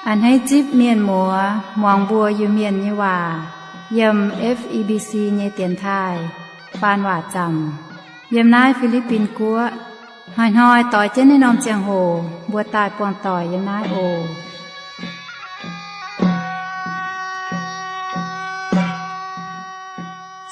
A'hneiv zipv mienh muoz muangx mbuo Iu-Mienh nyei waac yiem F E B C nyei dienx taaih faan waac zaamc yiem naaiv Fi^li^bin Guoqv. Hnoi-hnoi doix jienv naaiv norm ziangh hoc mbuo daaih buangh doic yiem naaiv oc.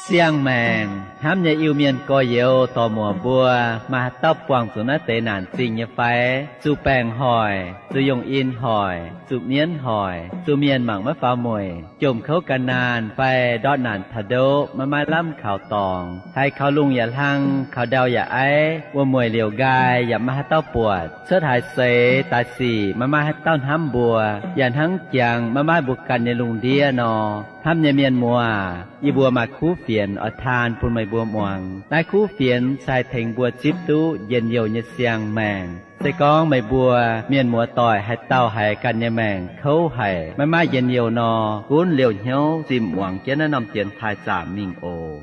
Siang-maengc hnamv nyei Iu-Mienh gorx-youz dorc-muoc mbuo, maaih haaix dauh buangh zuqc naaiv deix naanc zingh nyei fai? Zuqc baengc hoic, zuqc yungh in hoic, zuqc mienv hoic, zuqc mienh mangc maiv faaux mueic, jomc kouv gan naanh fai ndortv naanc taux ndoqv maiv maaih lamh kaux dorngx, haiz kaux lungh yaac hlang, kaux ndau yaac aiv, wuom-mueic liouc nqaai yaac maiv maaih haaix dauh buatc, cuotv haaix seix daaih sic maiv maaih haaix dauh hnamv mbuo, yaac hnangv jangx maiv maaih mbuo ganh nyei lungh ndiev nor. Hnamv nyei mienh muoz, yie mbuo maaih kuv fienx oix taan bun meih mbuo muangx. Naaiv kuv fienx se haih tengx mbuo zipv duqv njien-youh nyei siang-maengc. Se gorngv meih mbuo mienh muoz doic haaix dauh haiz ganh nyei maengc kouv haic, maiv maaih njien-youh nor, gunv liouh hnyouv zimh muangx jienv naaiv norm dienx taaih zaamc mingh oc.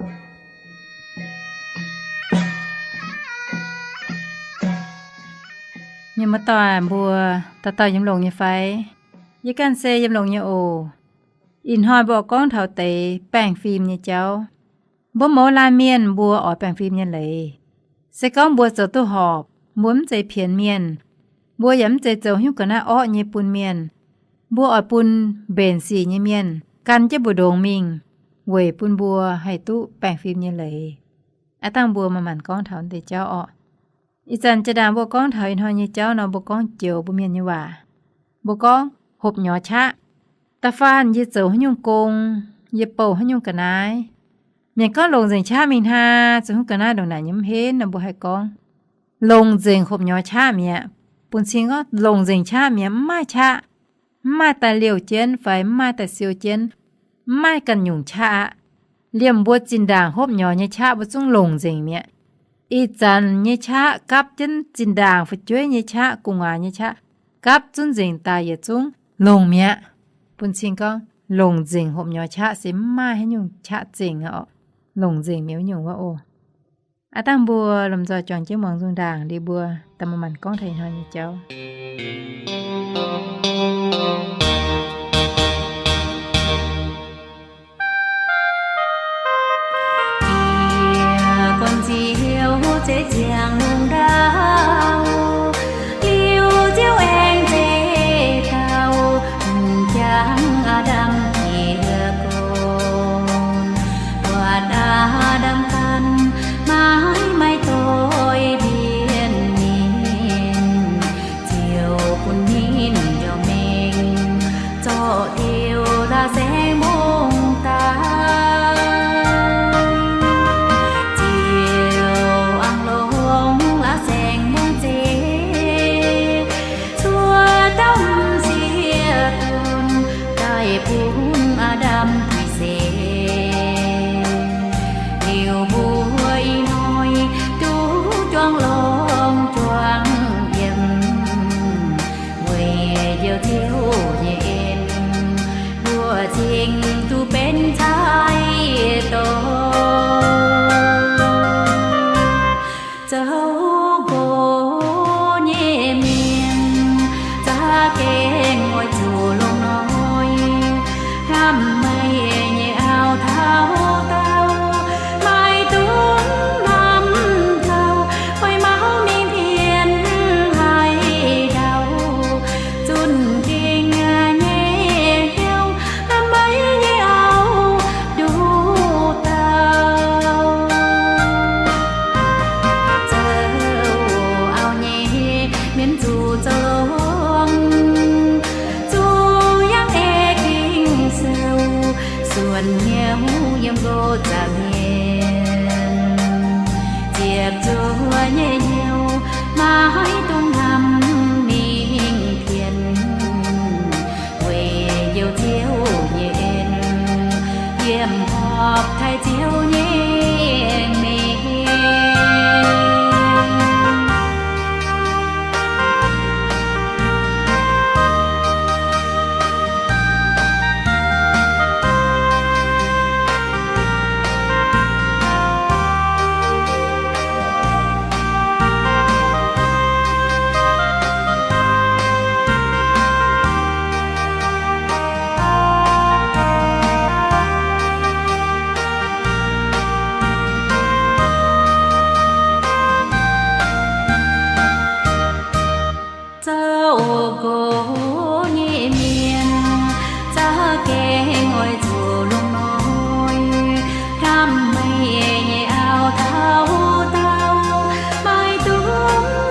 Mienh muoz doic mbuo, dauh dauh yiem longx nyei fai? Yie ganh se yiem longx nyei oc. Ih hnoi mbuo oix gorngv taux deix baengh fim nyei jauv. Mbuo mouz laanh mienh mbuo oix baengh fim nyei leiz. Se gorngv mbuo zoux duqv horpc, mbuo mv zeiz pienx mienh, mbuo yaac mv zeiz zoux haaix nyungc ga'naaiv orqv nyei bun mienh. Mbuo oix bun mbenc sic nyei mienh gan jienv mbu'ndongx mingh, weic bun mbuo haih duqv baengh fim nyei leiz. Aav dangh mbuo manc-manc gorngv taux deix jauv orqc. Ih zanc jaa-ndaangc mbuo gorngv taux ih hnoi nyei jauv nor, mbuo gorngv joux mbuo mienh nyei waac. Mbuo gorngv hopv nyorx qaqv. Da'faanh yie zoux haaix nyungc gong, yie bouh haaix nyungc ga'naaiv, mienh gorngv longc nzengc qaqv mingh hnangv, zoux haaix nyungc ga'naaiv ndongc naaic nyei mv henv nor, mbuo haih gorngv longc nzengc hopv nyorx qaqv mi'aqv. Bun cing gorngv longc nzengc qaqv mi'aqv, mv maaih qaqv, mv maaih daaih liouh jienv fai mv maaih daaih siou jienv, mv maaih ganh nyungc qaqv aqv. Liemh mbuo zinh ndaangc hopv nyorx nyei qaqv mbuo zungv longc nzengc mi'aqv. Ih zanc nyei qaqv gapv jienv zinh ndaangc fu'jueiv nyei qaqv, gu'nguaaz nyei qaqv, gapv zunv nzengc daaih yietc zungv longc mi'aqv. Bun cing gorngv longc nzengc hopv nyorx qaqv se mv maaih haaix nyungc qaqv zengc aqv orqc. Longc nzengc mi'aqv nyungc wuov oc. Aav dangh mbuo lomh nzoih juangc jienv muangx nzung ndaangc liuz mbuo daaih manc-manc gorngv taux ih hnoi nyei jauv. Jiex guanh nziouv zeiv ziangh lungh ndau, liuz Ziouv aengx zeiv dauh m'jangc Aa^ndam jiex gorn. Buatc Aa^ndam ganh maiv maaih doix ndiev ninh, Ziouv bun ninh njoux mengh zorqv diuh la'saengx mbungv daaih. Ziouv aengx longc la'saengx mbungv zeiv cuotv dauh m'sieqv dunh daaih bun Aa^ndam duqv seix. Liuz mbuo ih hnoi duqv juangc longx juangc yiem, weic Njoux Ziouv nyei en, mbuo cingx duqv benx cai dorn. Zoux nqox nyei mienh za'gengh oix zuqc longx hnoi, hnamv meih nyei auv taux daauh, maiv dungx hnamv gauh fai mauv mingh pienx haaix dauh. Zunh gengh nyei hnyouv hnamv meih nyei auv nduqc dauh. Zoux auv nyei mienh zuqc zoux longx, zuqc yangh ei Ging-Sou. Aengx oix zuqc longc noic hnamv meih nyei auv taux daauh, maiv dungx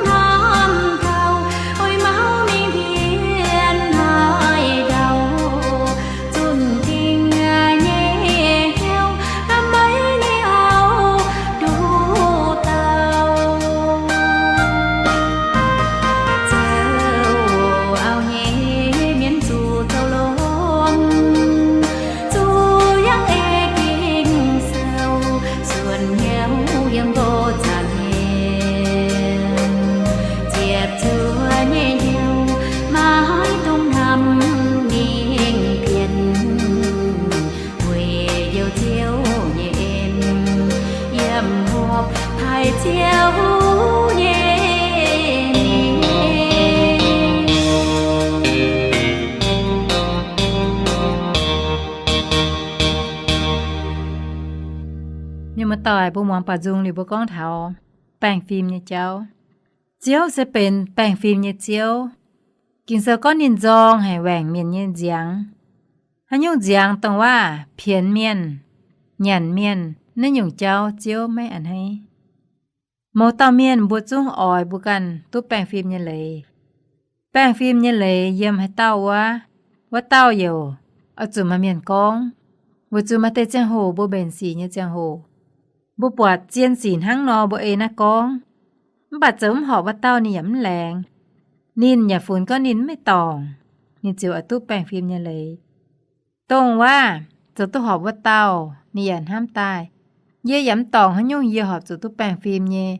hnamv taux oix mauv mingh ndiev naaiv ndau, zunh dingh nyei hnyouv hnamv meih nyei auv nduqc dauh. Zoux auv nyei mienh zuqc zoux longx, zuqc yangh ei Ging-Sou, suonc hnyouv yiem nqox zaangc nyei, ziepc zuoqv nyei hnyouv maiv dungx hnamv mingh pien, weic njoux Ziouv nyei en yiem horpc taaih Ziouv nyei mienh. Mienh muoz-doic, mbuo muangx baaux nzung liuz mbuo gorngv taux baengh fim nyei jauv. Ziouv se benx baengh fim nyei Ziouv. Ging-Sou gorngv ninh nzorng haic waengc mienh nyei nziangx. Haaix nyungc nziangx? Dongh waac pienx mienh, nyanc mienh, naaiv nyungc jauv Ziouv maiv a'hneiv. Mouz dauh mienh mbuo zungv oix mbuo ganh duqv baengh fim nyei leiz. Baengh fim nyei leiz yiem haaix dauh wuov, wuov dauh youc oix zuqc maaih mienh gorngv. Weic zuqc maaih deix ziangh hoc mbuo mbenc sic nyei ziangh hoc, mbuo buatc zien sic hnangv nor mbuo ei naaiv gorngv, mv baac zoux mv horpc wuov dauh ninh yaac mv laengz. Ninh yaac funx gorngv ninh mv maiv dorngc, ninh ziouc oix duqv baengh fim nyei leiz. Dongh waac zoux duqv horpc wuov dauh ninh yaac hnamv daaih, yie yaac mv dorngc haaix nyungc yie horpc zuqc duqv baengh fim nyei.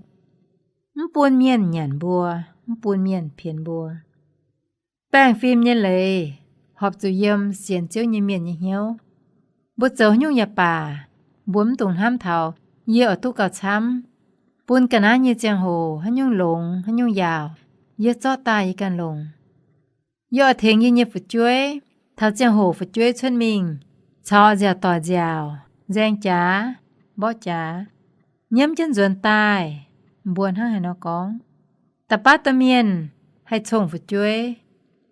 Mv bun mienh nyanc mbuo, mv bun mienh pienx mbuo. Baengh fim nyei leiz horpc zuqc yiem sienx Ziouv nyei mienh nyei hnyouv. Mbuo zoux haaix nyungc yaac baac, mbuo mv dungx hnamv taux yie oix duqv gauh camv, bun ga'naaiv nyei ziangh hoc haaix nyungc longx haaix nyungc yaauc, yie zorqv daaih yie ganh longc. Yie oix tengx yie nyei fu'jueiv taux ziangh hoc fu'jueiv cuotv mingh, caux nziaauc doic nziaauc, nzaeng jaax, mborqv jaax, nyiemv jienv nzuonx daaih. Mbuo hnangv haaix nor gorngv? Da'baav domh mienh haih cong fu'jueiv.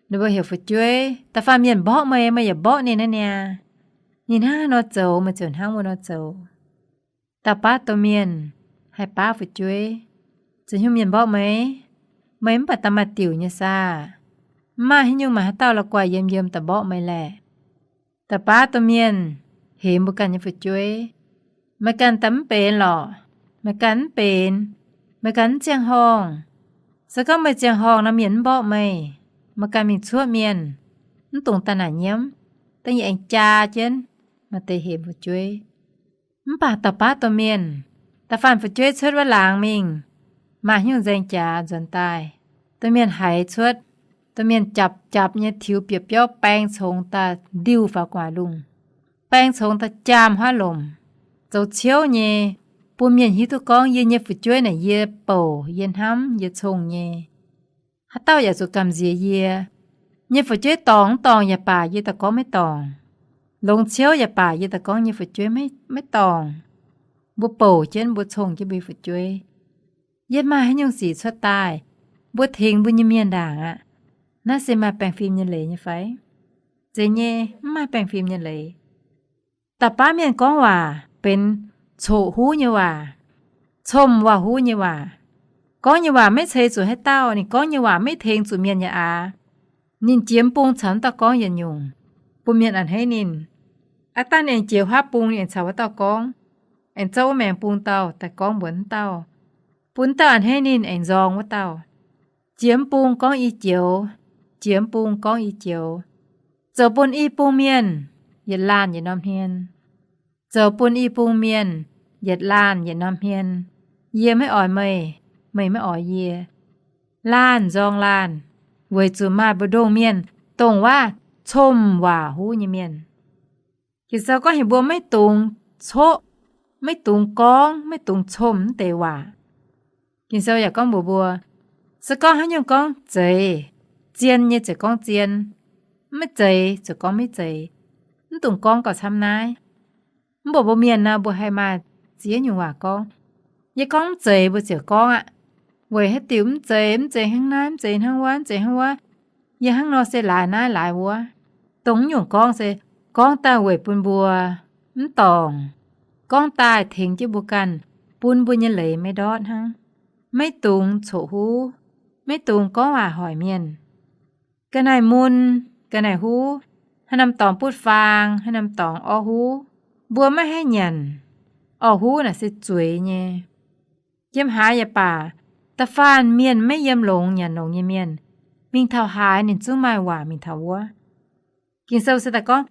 Ninh mbuo heuc fu'jueiv, da'faanh mienh mborqv meih, meih yaac mborqv ninh naaiv niaa. Ninh hnangv haaix nor zoux, meih ziouc hnangv wuov nor zoux. Da'baav domh mienh haih baav fu'jueiv. Zoux haaix nyungc mienh mborqv meih, meih mv baac daaih maaih diuc nyei saah? Mv maaih haaix nyungc maaih haaix dauh la'guaih yiem yiem daaih mborqv meih laeh. Da'baav domh mienh hemx mbuo ganh nyei fu'jueiv. Meih ganh daaih mv benx lorqc. Meih ganh mv benx. Meih ganh mv ziangh horngh. Se gorngv meih ziangh horngh nor, mienh mv mborqv meih. Meih ganh mingh cuotv mienh, mv dungx daaih naaic nyiemv. Da'nyeic aengx jaa jienv. Maaih deix hemx fu'jueiv. Mv baac da'baav domh mienh, da'faanh fu'jueiv cuotv wuov laangz mingh, maaih haaix nyungc nzaeng jaax nzuonx daaih, domh mienh haiz cuotv, domh mienh japc japc nyei tiux bieqc biauv baeng congx daaih ndiuh faaux gu'nguaaic lungh, baeng congx daaih jaam huaav lomc, zoux ciouv nyei, bun mienh hiuv duqv gorngv yie nyei fu'jueiv naaic yie bouc, yie hnamv, yie cong nyei. Haaix dauh yaac zuqc gamh nziex yie nyei fu'jueiv dorngc mv dorngc yaac baac, yie daaih gorngv maiv dorngc. Longx ciouv yaac baac, yie daaih gorngv nyei fu'jueiv maiv dorngc. Mbuo bouc jienv, mbuo cong jienv mbuo nyei fu'jueiv. Yie maaih haaix nyungc sic cuotv daaih, mbuo tengx mbuo nyei mienh ndaangc aqv. Naaiv se maaih baengh fim nyei leiz nyei fai? Zeiz nyei, mv maaih baengh fim nyei leiz. Da'baav mienh gorngv waac benx coqv-huv nyei waac, comv waac-huv nyei waac. Gorngv nyei waac maiv ceix zuqc haaix dauh, ninh gorngv nyei waac maiv tengx zuqc mienh nyei aqv. Ninh jiex mv bung caux dauh gorngv yietc nyungc, bun mienh a'hneiv ninh. Aav dangh ninh aengx jiex huaav bung, ninh aengx caux wuov dauh gorngv, aengx zorqv wuov maengx bung dauh daaih gorngv mbuox wuov dauh, bun wuov dauh a'hneiv ninh aengx nzorng wuov dauh. Jiex mv bung gorngv i joux, jiex mv bung gorngv i joux. Zoux bun i bung mienh yietc laanh yietc norm hmien. Zoux bun i bung mienh yietc laanh yietc norm hmien. Yie maiv oix meih, meih maiv oix yie. Laanh nzorng laanh, weic zuqc maaih mbu'ndongx mienh dongh waac comv waac-huv nyei mienh. Ging-Sou gorngv heuc mbuo maiv dungx coqv, maiv dungx gorngv, maiv dungx comv mv deix waac. Ging-Sou yaac gorngv mbuox mbuo, se gorngv haaix nyungc gorngv zeiz, zien nyei ziouc gorngv zien, maiv zeiz ziouc gorngv maiv zeiz. Mv dungx gorngv gauh camv naaiv. Mv baac mbuo mienh nor, mbuo haih maaih ziex nyungc waac gorngv. Yie gorngv mv zeiz mbuo ziouc gorngv aqv. Weic haaix diuc mv zeiz? Mv zeiz hnangv naaiv, mv zeiz hnangv wuov, mv zeiz hnangv wuov. Yie hnangv nor se laaix naaiv laaix wuov. Dongh mv nyungc gorngv se gorngv daaih weic bun mbuo mv dorngc, gorngv daaih tengx jienv mbuo ganh, bun mbuo nyei leiz maiv ndortv hnangv. Maiv dungx coqv huv, maiv dungx gorngv waac hoic mienh. Ga'naaiv mun, ga'naaiv huv, haaix norm dorngx butv faang, haaix norm dorngx orv huv, mbuo maiv haih nyanc. Orv huv naaic se zueiz nyei. Yiem haaix yaac baac, da'faanh mienh maiv yiem longx nyanc longx nyei mienh, mingh taux haaix ninh zungv maaih waac mingh taux wuov. Ging-Sou se daaih gorngv,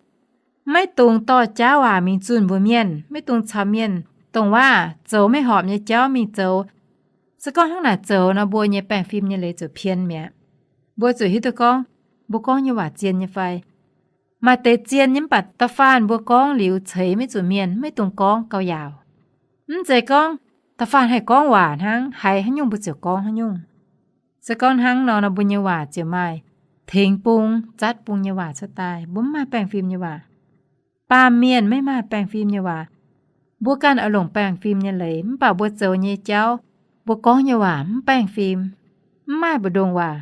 maiv dungx dorh jauv waac mingh zunh mbuox mienh, maiv dungx caux mienh dongh waac zoux maiv horpc nyei jauv mingh zoux. Se gorngv hnangv naaic zoux nor, mbuo nyei baengh fim nyei leiz ziouc pien mi'aqv. Mbuo ziouc hiuv duqv gorngv, mbuo gorngv nyei waac zien nyei fai. Maaih deix zien nyei mv baac da'faanh mbuo gorngv liuz ceix maiv zuqc mienh, maiv dungx gorngv gauh yaauc. Mv zeiz gorngv da'faanh haih gorngv waac hnangv, haiz haaix nyungc mbuo ziouc gorngv haaix nyungc. Se gorngv hnangv nor, nor mbuo nyei waac ziouc maaih tengx bung, zatv bung nyei waac cuotv daaih, mbuo mv maaih baengh fim nyei waac. Baamh mienh maiv maaih baengh fim nyei waac. Mbuo ganh oix longc baengh fim nyei leiz, mv baac mbuo zoux nyei jauv, mbuo gorngv nyei waac mv baengh fim, mv maaih mbu'ndongx waac.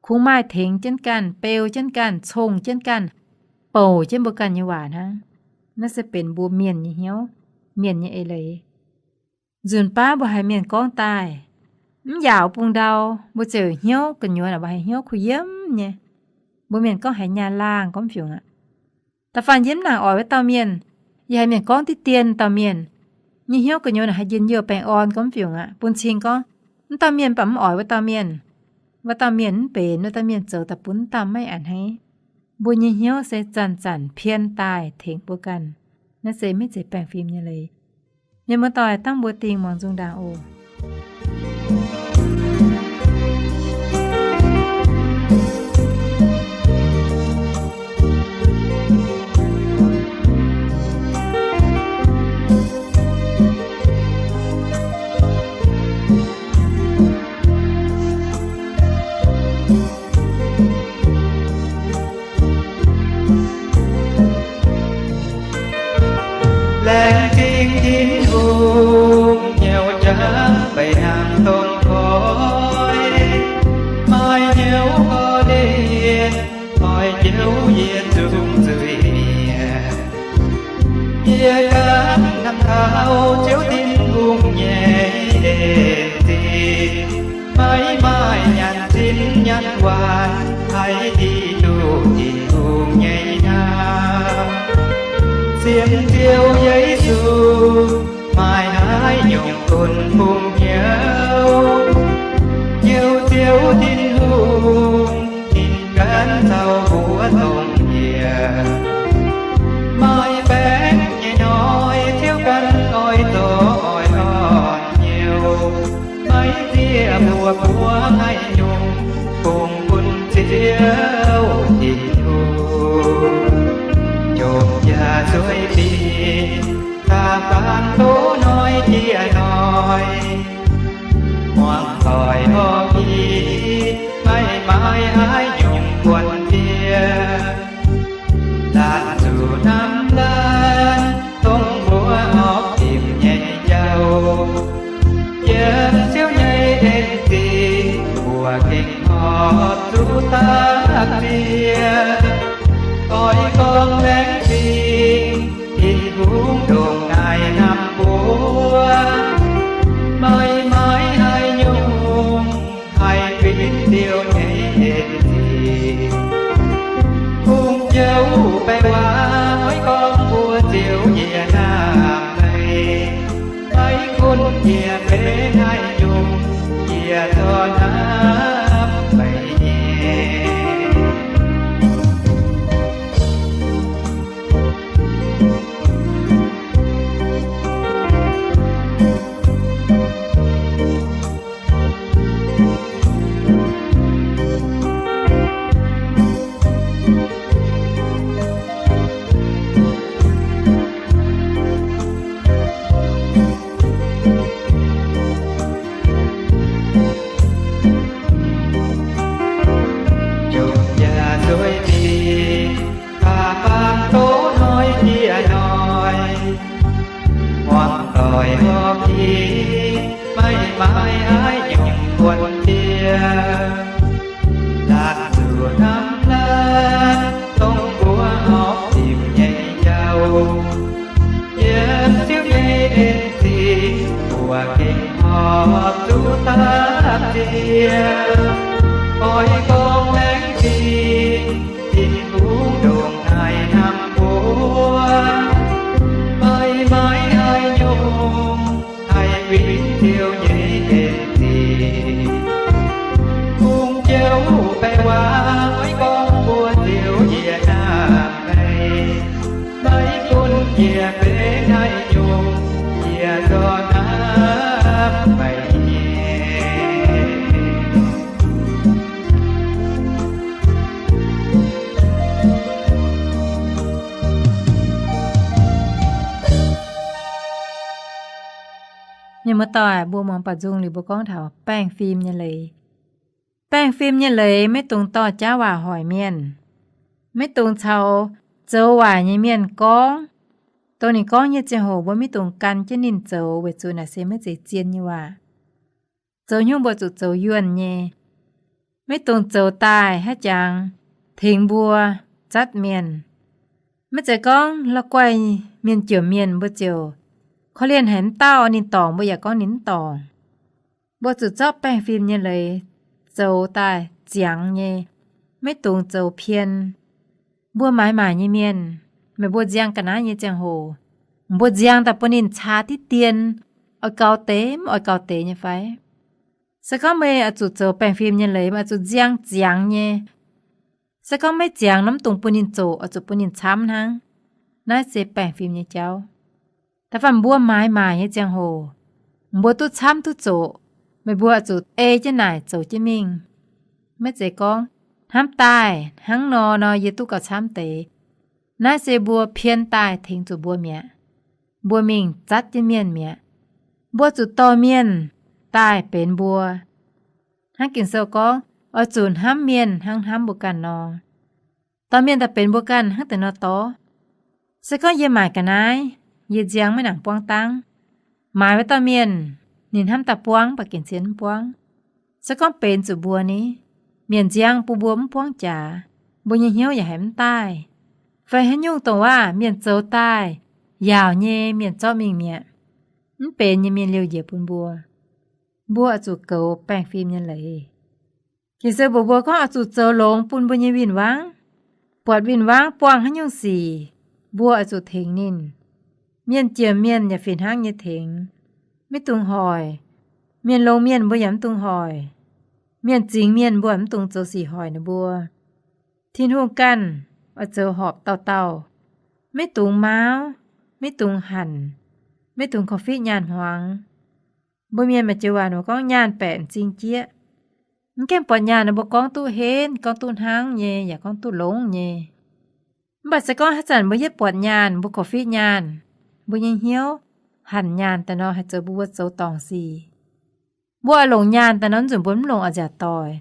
Kungx maaih tengx jienv ganh, beu jienv ganh, cong jienv ganh, bouc jienv mbuo ganh nyei waac hnangv. Naaiv se benx mbuo mienh nyei hnyouv, mienh nyei eix leiz. Nzunc baav mbuo haiz mienh gorngv daaih mv yaauc bung ndau, mbuo ziouc hnyouv gu'nyuoz naaic mbuo haiz hnyouv kuh yiem nyei. Mbuo mienh gorngv haiz nyaah laangh gorngv fiungc aqv. Da'faanh yie mv nangc oix wuov dauh mienh, yie haiz mienh gorngv diqv dien dauh mienh, nyei hnyouv gu'nyuoz naaic haiz njien-youh baengh orn gorngv fiungc aqv. Bun cing gorngv, wuov dauh mienh mv baac mv oix wuov dauh mienh. Wuov dauh mienh mv benx, wuov dauh mienh zoux daaih bun wuov dauh maiv a'hneiv. Mbuo nyei hnyouv se zanc-zanc pien daaih tengx mbuo ganh. Naaiv se maiv zeiz baengh fim nyei leiz. Mienh muoz-doic, dangh mbuo dingh muangx nzung ndaangc oc. Laengz zingh Tin-Hungh nyei jangx beic hnangv dongh koi, maaih hnyouv korv-lienh, oix njoux yie zungv zuiz-mienh. Yie ganh hnamv taux Ziouv Tin-Hungh nyei en-zingh, maiv maaih nyanc zinh nyanc waanc haih hiuv duqv Tin-Hungh nyei nyaanh. Sienx Ziouv Yesu maaih haaix nyungc bun hungh hnyouv, Ziouv, Ziouv Tin-Hungh ninh ganh caux mbuo dongh yie. Maaih baengc nyei hnoi Ziouv ganh oix zorc oix orn hnyouv, maiv zieqv mbuo buangv haaix nyungc, kungx bun Ziouv Tin-Hungh jomc yaac zueih dingc, da'faanh tov hnoi jiex hnoi, muangx doic horpc i, maiv maaih haaix nyungc buonc diev. Laanh zuqc hnamv laanh, dongh mbuo horpc dimc nyei jauv. Yiem Ziouv nyei en-zingh mbuo gengh horpc zuqc dapv ziex. Oix gorngv laengz zingh Tin-Hungh ndongc naaic hnamv mbuo, maiv maaih haaix nyungc haih fingx Ziouv nyei en-zingh. Hungh jouv baeqc waac oix gorngv mbuox Ziouv, yie hnamv meih. Maiv gunv yie benx haaix nyungc, yie zorqv hnamv meih nyei. Jomc yaac zueih dingc, da'faanh tov hnoi jiex hnoi, muangx doic horpc i, maiv maaih haaix nyungc buonc diev. Laanh zuqc hnamv laanh, dongh mbuo horpc dimc Horpc zuqc dapv ziex, oix gorngv laengz zingh, Tin-Hungh ndongc naaic hnamv mbuo. Maiv maaih haaix nyungc haih win Ziouv nyei en zingh. Kungx jouv baengh waac oix gorngv mbuox Ziouv yie hnamv meih. Maiv gunv yie benx haaix nyungc, yie zorqv hnamv meih nyei. Mienh muoz-doic, mbuo muangx baac nzung liuz mbuo gorngv taux baengh fim nyei leiz. Baengh fim nyei leiz maiv dungx dorh jauv waac hoic mienh. Maiv dungx caux zoux waaic nyei mienh gorngv. Dongh ninh gorngv nyei ziangh hoc mbuo maiv dungx gan jienv ninh zoux, weic zuqc naaic se maiv zeiz zien nyei waac. Zoux haaix nyungc mbuo zuqc zoux yuonh nyei. Maiv dungx zoux daaih haaix jangx tengx mbuo zatv mienh. Maiv zeiz gorngv la'guaih mienh jomc mienh mbuo ziouc korv-lienh haic mv dauh ninh dorngc mbuo yaac gorngv ninh mv dorngc. Mbuo zuqc zorqv baengh fim nyei leiz zoux daaih ziangx nyei. Maiv dungx zoux pien. Mbuo maaiz maaic nyei mienh, meih mbuo nziang ga'naaiv nyei ziangh hoc, mbuo nziang daaih bun ninh caa diqv dien, oix gaux deix mv oix gaux deix nyei fai? Se gorngv meih oix zuqc zoux baengh fim nyei leiz, meih oix zuqc nziang ziangx nyei. Se gorngv maiv ziangx nor, mv dungx bun ninh zoqc, oix zuqc bun ninh camv hnangv. Naaiv se baengh fim nyei jauv. Da'faanh mbuo maaiz maaic nyei ziangh hoc, mbuo duqv camv duqv zoqc, meih mbuo oix zuqc ei jienv naaic zoux jienv mingh. Maiv zeiz gorngv hnamv daaih hnangv nor nor yie duqv gauh camv deix. Naaiv se mbuo pien daaih tengx zuqc mbuo mi'aqv. Mbuo mingh zatv jienv mienh mi'aqv. Mbuo zuqc dorh mienh daaih benx mbuo. Hnangv Ging-Sou gorngv, oix zuqc hnamv mienh hnangv hnamv mbuo ganh nor. Dorh mienh daaih benx mbuo ganh hnangv deix nor dorh. Se gorngv yie maaic ga'naaiv, yie nziang maiv nangc buangv dangv. Maaiz wuov dauh mienh, ninh hnamv daaih buangv, mv baac gengh zien mv buangv. Se gorngv benx zuqc mbuo ni, mienh nziang bun mbuo mv buangv jaax, mbuo nyei hnyouv yaac haiz mv daaih. Fai haaix nyungc dongh waac mienh zoux daaih yaauc nyei, mienh zorqv mingh mi'aqv, mv benx nyei, mienh liouh njiec bun mbuo. Mbuo oix zuqc goux baengh fim nyei leiz. Ging-Sou mbuox mbuo gorngv oix zuqc zoux longx bun mbuo nyei win-wangv. Buatc win-wangv buangh haaix nyungc sic, mbuo oix zuqc tengx ninh. Mienh jomc mienh yaac fih hnangv nyei tengx, maiv dungx hoic. Mienh longx mienh mbuo yaac mv dungx hoic. Mienh zingx mienh mbuo mv dungx zoux sic hoic ninh mbuo. Tin-Hungh ganh oix zoux horpc dauh dauh. Maiv dungx mauv, maiv dungx hanc, maiv dungx korv-fiqv nyaanh hmuangx. Mbuo mienh maaih joux waac ninh mbuo gorngv, nyaanh baeqc m'zing jieqv. Mv gaengh buatc nyaanh nor, mbuo gorngv duqv henv, gorngv duqv hnangv nyei, yaac gorngv duqv longx nyei. Mv baac se gorngv haaix zanc mbuo yietv buatc nyaanh, mbuo korv-fiqv nyaanh, mbuo nyei hnyouv hanc nyaanh daaih nor, haih zoux mbuo, mbuo zoux dorngc sic. Mbuo oix longc nyaanh daaih nor, mv nzunc mbuo mv longc a'nziaauc doic,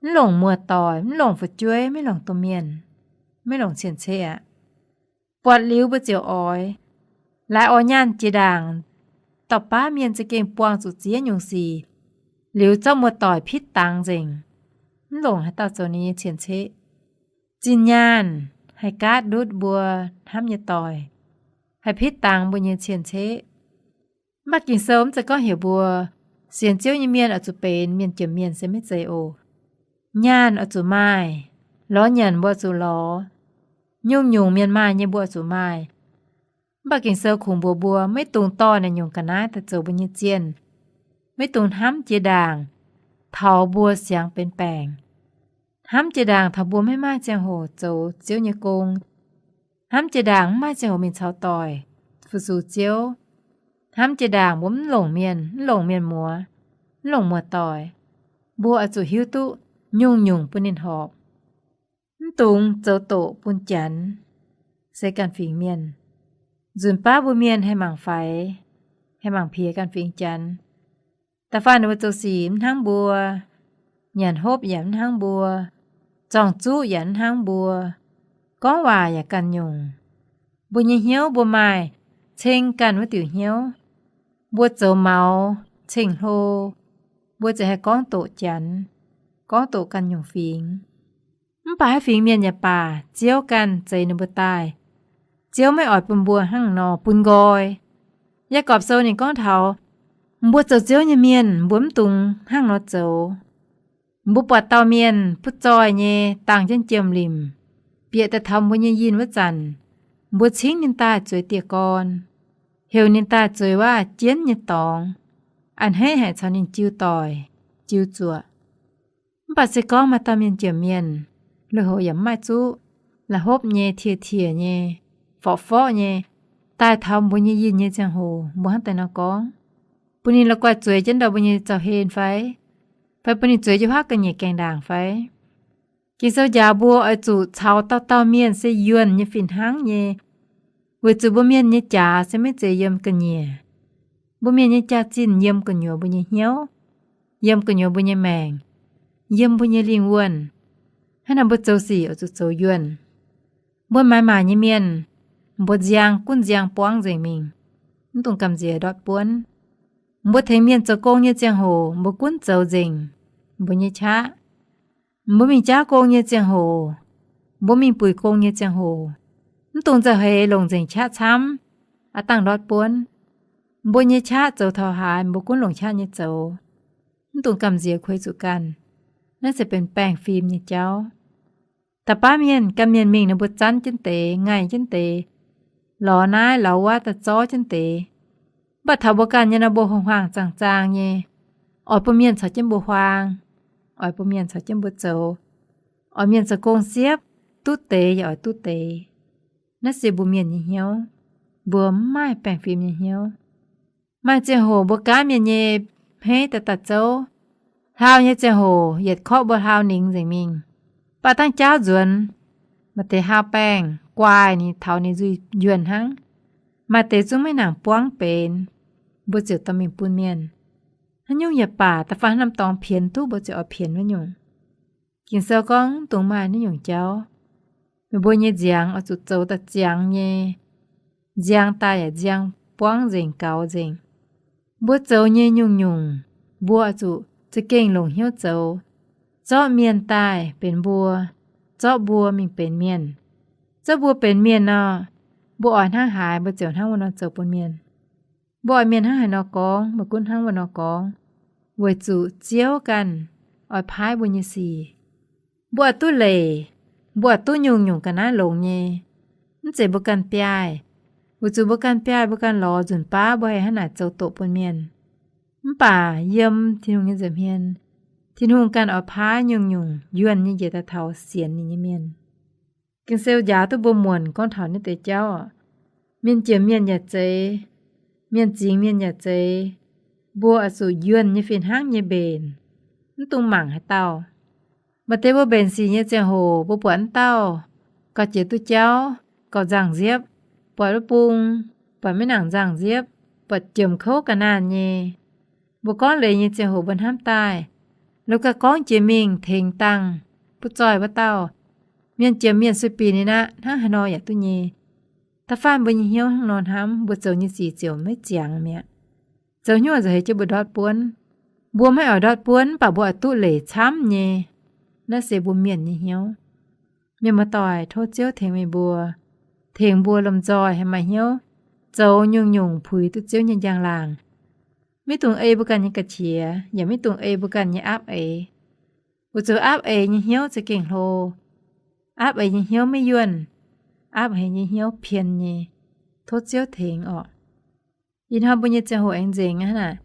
mv longc muoz-doic, mv longc fu'jueiv, maiv longc domh mienh, maiv longc cien-ceqv aqv. Buatc liuz mbuo ziouc oix. Laaix oix nyaanh jiex ndaangc, dauh baav mienh za'gengh buangh zuqc ziex nyungc sic, liuz zorqv muoz-doic pitv dangx nzengc, mv longc haaix dauh zoux ninh nyei cien-ceqv. Zinh nyaanh haih gaatv ndutv mbuo hnamv nyei doic, haih pitv dangx mbuo nyei cien-ceqv. Mv baac Ging-Sou mv zeiz gorngv heuc mbuo sienx Ziouv nyei mienh oix zuqc benx mienh jomc mienh se maiv zeiz oc. Nyaanh oix zuqc maaih, lorz nyanc mbuo oix zuqc lorz, nyungc-nyungc mienh maaih nyei mbuo oix zuqc maaih. Mv baac Ging-Sou kungx mbuox mbuo maiv dungx dorh naaiv nyungc ga'naaiv daaih zoux mbuo nyei zienh. Maiv dungx hnamv jiex ndaangc taux mbuo siangx benx baengc. Hnamv jiex ndaangc taux mbuo maiv maaih ziangh hoc zoux Ziouv nyei gong. Hnamv jiex ndaangc mv maaih ziangh hoc mingh caux doic fu-sux Ziouv. Hnamv jiex ndaangc mbuo mv longc mienh, mv longc mienh muoz, mv longc muoz-doic. Mbuo oix zuqc hiuv duqv nyungc-nyungc bun ninh horpc. Mv dungx zoux doqc bun Janx, se ganh fingx mienh. Nzunc baav mbuo mienh haih mangc faix, haih mangc piex ganh fingx Janx. Da'faanh ninh mbuo zoux sic mv hnangv mbuo, nyanc hopv yaac mv hnangv mbuo, zorng-zuqv yaac mv hnangv mbuo, gorngv waac yaac ganh nyungc. Mbuo nyei hnyouv mbuo maaih ceng ganh wuov diuc hnyouv. Mbuo zoux maux ceng-hlo, mbuo ziouc haih gorngv doqc Janx, gorngv doqc ganh nyungc fingx. Mv baac haaix fingx mienh yaac baac, Ziouv ganh zeix ninh mbuo daaih. Ziouv maiv oix bun mbuo hnangv nor bun nqoi. Yaagorpc Sou ninh gorngv taux Mbuo zoux Ziouv nyei mienh, mbuo mv dungx hnangv nor zoux. Mbuo buatc dauh mienh butv zoih nyei dangh jienv jiem-limc, bieqc daaih taux mbuo nyei yinh wuov zanc, mbuo cingv ninh daaih zueiz dieh gorn, heuc ninh daaih zueiz wuov jienv nyei dorngx, a'hneiv haic caux ninh jiu doic, jiu zuoqc. Mv baac se gorngv maaih dauh mienh jiem mienh, lui-houx yaac mv maaih zuqv, la'hopv nyei, tie-tie nyei, forqv-forqv nyei, daaih taux mbuo nyei yinh nyei ziangh hoc, mbuo hnangv daaih nor gorngv, bun ninh la'guaih zueiz jienv ndau mbuo nyei zaux-hlen fai? Fai bun ninh zueiz jienv huaav ga'nyiec gaengh ndaangc fai? Ging-Sou njaaux mbuo oix zuqc caux dauh dauh mienh se yuonh nyei fih hnangv nyei, weic zuqc mbuo mienh nyei jaax se maiv zeiz yiem ga'nyiec. Mbuo mienh nyei jaax-zinh yiem gu'nyuoz mbuo nyei hnyouv, yiem gu'nyuoz mbuo nyei maengc, yiem mbuo nyei lingh wuonh. Hnangv naaic mbuo zoux sic oix zuqc zoux yuonh. Mbuo maaiz maaic nyei mienh, mbuo nziang gunv nziang buangv nzengc mingh, mv dungx gamh nziex ndortv buonv. Mbuo tengx mienh zoux gong nyei ziangh hoc mbuo gunv zoux nzengc mbuo nyei qaqv. Mbuo mingh jaauv gong nyei ziangh hoc, mbuo mingh buic gong nyei ziangh hoc, mv dungx nzauh heix longc nzengc qaqv camv, a'dangh ndortv buonv. Mbuo nyei qaqv zoux taux haaix mbuo gunv longc qaqv nyei zoux, mv dungx gamh nziex kueix zuqc ganh. Naaiv se benx baengh fim nyei jauv. Da'baav mienh, ganh mienh mingh nor mbuo zanv jienv deix, ngaih jienv deix, lorz naaiv lorz wuov daaih zorv jienv deix. Mv baac taux mbuo ganh nyei nor mbuo huaang-huaang zaang-zaang nyei, oix bun mienh caux jienv mbuo huaang, oix bun mienh caux jienv mbuo zoux, oix mienh zoux gong siepv, duqv deix yaac oix duqv deix. Naaiv se mbuo mienh nyei hnyouv. Mbuo mv maaih baengh fim nyei hnyouv. Maaih ziangh hoc mbuo gaanv mienh nyei hmeiv daaih daaih zouv. Hlaau nyei ziangh hoc yietc korqv mbuo hlaau ningx nzengc mingh. Mv baac dangh jaauv nzuonx, maaih deix hlaau baengh guaaih ninh taux ninh nzuih yuonh hnangv. Maaih deix zungv maiv nangc buangv benx, mbuo ziouc dorh mingh bun mienh. Haaix nyungc yaac baac, da'faanh norm dorngx pienx duqv mbuo ziouc oix pienx wuov nyungc. Ging-Sou gorngv mv dungx maaih naaiv nyungc jauv. Meih mbuo nyei nziangx oix zuqc zoux daaih ziangx nyei. Nziang daaih yaac nziang buangv nzengc, gaux nzengc. Mbuo zoux nyei nyungc-nyungc, mbuo oix zuqc za'gengh longc hnyouv zoux. Zorqv mienh daaih benx mbuo, zorqv mbuo mingh benx mienh. Zorqv mbuo benx mienh nor, mbuo oix hnangv haaix, mbuo ziouc hnangv wuov nor zoux bun mienh. Mbuo oix mienh hnangv haaix nor gorngv, mbuo gunv hnangv wuov nor gorngv, weic zuqc Ziouv ganh oix paaiv mbuo nyei sic. Mbuo oix duqv leic, mbuo oix duqv nyungc-nyungc ga'naaiv longx nyei. Mv zeiz mbuo ganh biaaih, weic zuqc mbuo ganh biaaih, mbuo ganh lorz nzunc baav mbuo haih hnangv naaic zoux doqc bun mienh. Mv baac yiem Tin-Hungh nyei nza'hmien, Tin-Hungh ganh oix paaiv nyungc-nyungc yuonh nyei njiec daaih taux sienx ninh nyei mienh. Ging-Sou njaaux duqv mbuo muonc gorngv taux naaiv deix jauv oc. Mienh jiem mienh yaac zeiz, mienh zingx mienh yaac zeiz, mbuo oix zuqc yuonh nyei fih hnangv nyei mbenc, mv dungx mangc haaix dauh. Maaih deix mbuo mbenc sic nyei ziangh hoc mbuo buatc wuov dauh gauh jiex duqv jauv, gauh nzangc nziepv, buatc wuov bung, buatc maiv nangc nzangc nziepv, buatc jiem kouv ga'naanh nyei. Mbuo gorngv leiz nyei ziangh hoc mbuo hnamv daaih, la'guaih gorngv jiex mingh tengx dangh butv zoih wuov dauh. Mienh jiem mienh sueih bieqc ninh aqv, hnangv haaix nor yaac duqv nyei. Da'faanh mbuo nyei hnyouv hnangv nor hnamv, mbuo zoux nyei sic ziouc maiv ziangx mi'aqv. Zoux hnyouv nzauh heix jienv mbuo ndortv buonv. Mbuo maiv oix ndortv buonv, mv baac mbuo oix duqv leic camv nyei. Naaiv se mbuo mienh nyei hnyouv. Mienh muoz-doic, tov Ziouv tengx meih mbuo, tengx mbuo lomh nzoih haih maaih hnyouv zoux nyungc-nyungc puix duqv Ziouv nyei njang-laangc. Maiv dungx ei mbuo ganh nyei ga'qiex, yaac maiv dungx ei mbuo ganh nyei aapv eix. Weic zuqc aapv eix nyei hnyouv za'gengh hlo. Aapv eix nyei hnyouv maiv yuonh. Aapv eix nyei hnyouv pien nyei. Tov Ziouv tengx orqc. Ih hnoi mbuo nyei ziangh hoc aengx nzengc aqv naaic.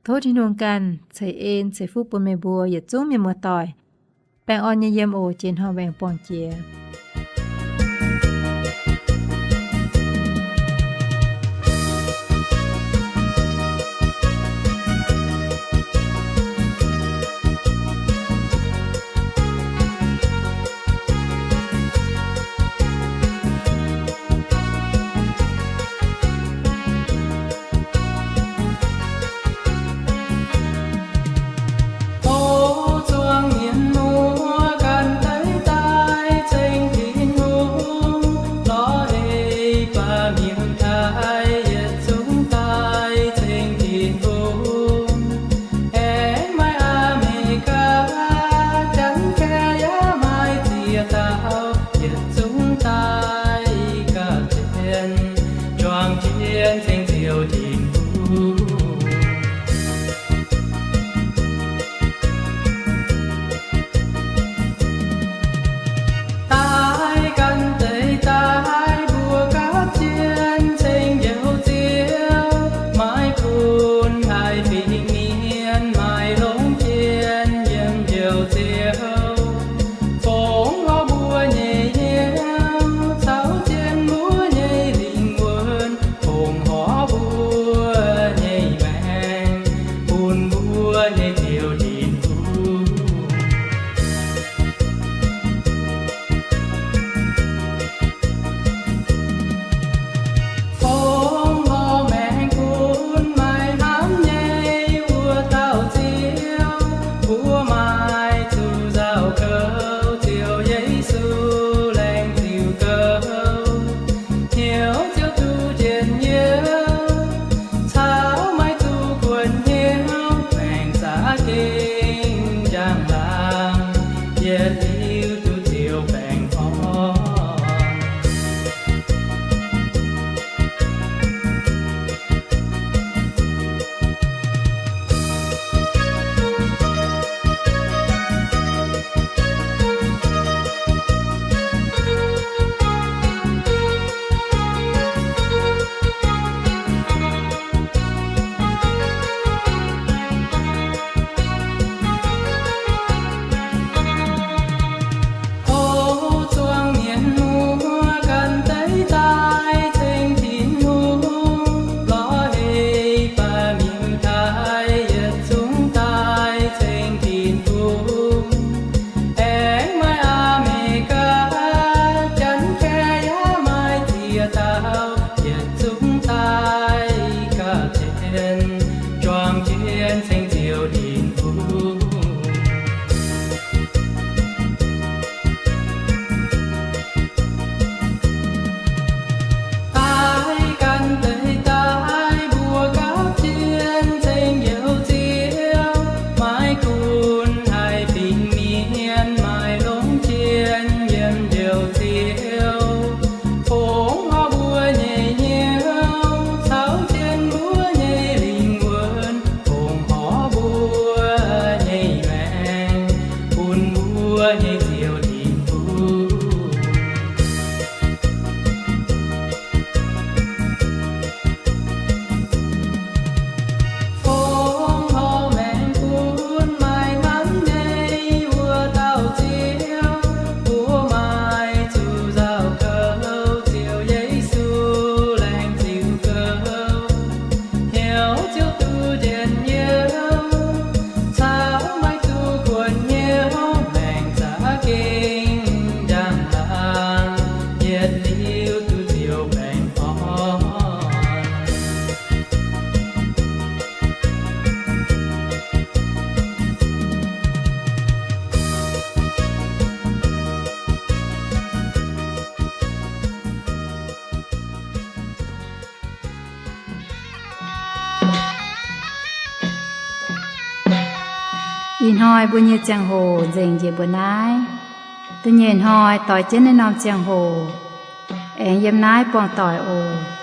Tov Tin-Hungh ganh ceix en ceix fuqv bun meih mbuo yietc zungv mienh muoz-doic. Baengh orn nyei yiem oc. Jiex hnoi mbuo aengx buangh jiex. Tov zuangx mienh muoz ganh daiv daaih ceng Tin-Hungh, lorz heix baac mienh daaih yietc zungv daaih ceng Tin-Hungh. Aengx maaih Aa^me^li^gaa, Janx, Kanadaa, maaih ziex dauh yietc zungv daaih gapv jienv, juangc jienv ceng Ziouv Tin-Hungh. Ih hnoi mbuo nyei ziangh hoc nzengc njiec mbuo naaiv. Da'nyeic hnoi doix jienv naaiv norm ziangh hoc, aengx yiem naaiv buangh doic oc.